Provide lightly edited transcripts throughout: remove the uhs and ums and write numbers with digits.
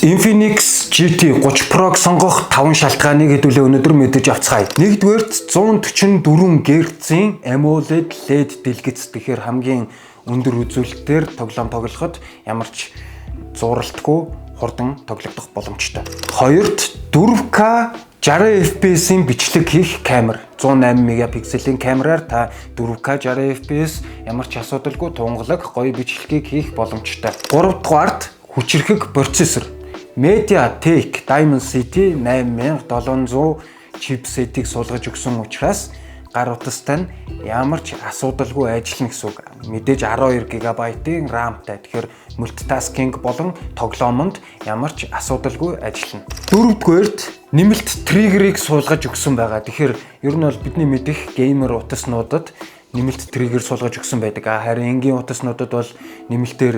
Infinix GT 30 Pro-г сонгох 5 шалтгааныг хэдүүлээ өнөөдөр мэдэж авцгаая. Нэгдүгээрт, 144 Гц-ийн AMOLED LED дэлгэц. Тэгэхээр хамгийн өндөр үзүүлэлтээр тоглоом тоглоход ямар ч зуралтгүй хурдан тоглогдох боломжтой. Хоёрт, 4K 60 FPS-ийн бичлэг хийх камер. 108 мегапикселийн камераар та 4K 60 FPS ямар ч асуудалгүй тунгалаг гоё бичлэгийг хийх боломжтой. Гуравдугаарт, хүчирхэг процессор. MediaTek Dimensity 8700 чипсетийг суулгаж өгсөн учраас гар утастай нь ямар ч асуудалгүй ажиллана гэсэн үг. Мэдээж 12 ГБ-ийн RAM-тай. Тэгэхээр multitasking болон тоглоомонд ямар ч асуудалгүй ажиллана. Дөрөвдүгээрт, нэмэлт триггерийг суулгаж өгсөн байгаа. Тэгэхээр ер нь бол бидний мэдих gamer утаснуудад нэмэлт триггер суулгаж өгсөн байдаг. А харин энгийн утаснуудад бол нэмэлтээр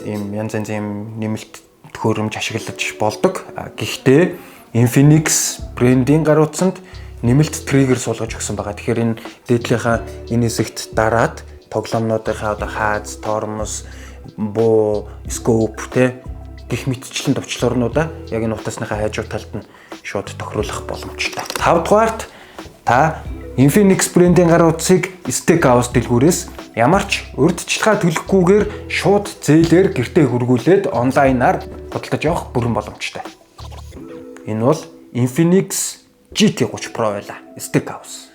ийм янз янзын юм нэмэлт төхөөрөмж ашиглаж болдог. Гэхдээ Infinix брендийн гар утсанд нэмэлт триггер суулгаж өгсөн байгаа. Тэгэхээр энэ дээдлийнхаа энэ хэсэгт дараад тоглоомнуудынхаа одоо хааз, тормоз, буу, scope те гэх мэтчлэн товчлуурнуудаа яг энэ утасныхаа хажуу талд нь шууд тохируулах боломжтой. Тавдугаарт, та Infinix брендийн гар утсыг Steakhouse дэлгүүрээс ямар ч урьдчилгаа төлөхгүйгээр шууд зээлээр гэртээ хүргүүлээд онлайнаар худалдаж авах бүрэн боломжтой. Энэ бол Infinix GT30 Pro байлаа. Steakhouse.